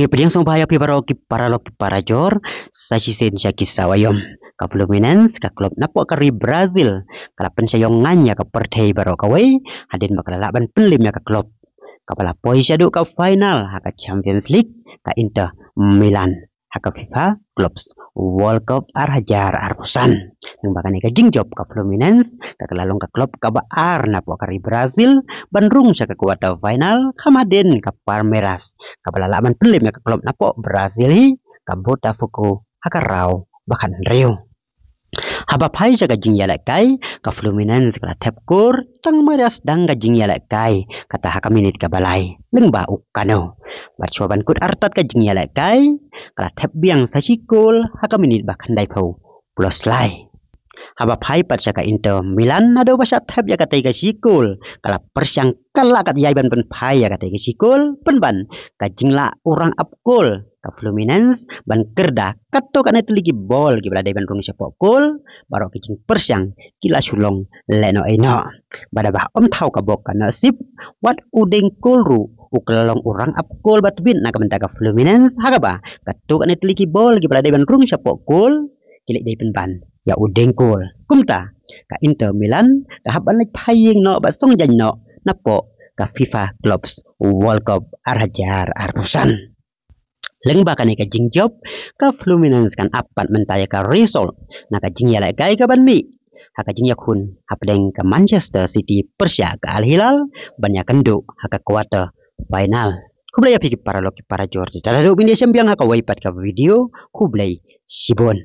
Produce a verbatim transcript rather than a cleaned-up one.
Ngi pdiang sngewbha ïa phi baroh ki paralok ki parajor, sa shisien sha ki sawa ïom. Ka Fluminense, ka klub napoh ka ri Brazil, ka la pynshai ïong ngan ïa ka pyrthei baroh kawei, hadien ba ka la lah ban pynlip ïa ka klub kaba la poi shaduh ka final ha ka Champions League, ka Inter Milan, ha ka FIFA Clubs World Cup ar hajar arphew san. Lyngba kane ka jingjop, ka Fluminense ka, ka la long ka klub kaba ar napoh ka ri Brazil ban rung sha ka quarter final, kham hadien ka Palmeiras kaba la lah ban pynlip ïa ka klub napoh Brazil hi, ka Botafogo, ha ka round ba khathynriew. Haba phai sha ka jingïalehkai, ka Fluminense ka la thep kor tang mar ïa sdang ka jingïalehkai, kata ha ka minit kaba lai, lyngba u Cano. Bad shuwa ban kut artat ka jingïalehkai, ka la thep biang sa shi kol ha ka minit ba khyndaiphew plus lai. Haba phai pat sha ka Inter Milan, naduh ba shah thep ïa katei ka shi kol, ka la pyrshang ka la kat ïai ban pynphai ïa katei ka shi kol, pynban ka jinglah u rangap kol ka Fluminense ban kyrda katto katne tylli ki bol kiba la dei ban rung shapoh kol, baroh ki jingpyrshang ki la shu long lehnoh ïehnoh. Bad haba ym thaw ka bok ka nusip, wat u dieng kol ruh u ka la long u rangap kol ba tbit na ka bynta ka Fluminense, ha kaba katto katne tylli ki bol kiba la dei ban rung shapoh kol, ki leit dei pynban ïa u dieng kol. Kumta ka Inter Milan ka hap ban leit phai ïing noh bad song jaiñ noh napoh ka FIFA Clubs World Cup ar hajar arphew san. Lyngba kane ka jingjop, ka Fluminense kan ap pat mynta ïa ka result na ka jingïalehkai kaban mih ha ka jingïakhun hapdeng ka Manchester City pyrshah ka Al Hilal ban ïakynduh ha ka quarter final. Khublei ïa phi ki paralok ki parajor, te ta naduh mynta shem biang ha kawei pat ka video. Khublei shibun.